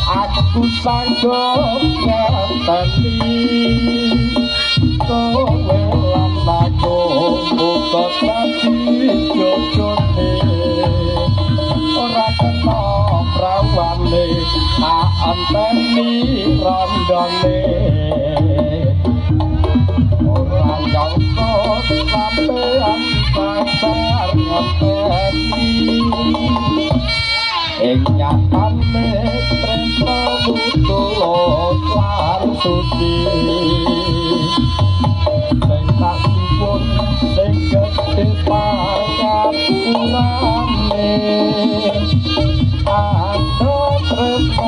Aku sanggup ngenteni kowe lan aku muga dadi jojone. Ora kena prawane tak enteni rondone. Ora nyangka sampean pasar ngenteni. Ing nyatane tresnamu tulus lan suci. Sing tak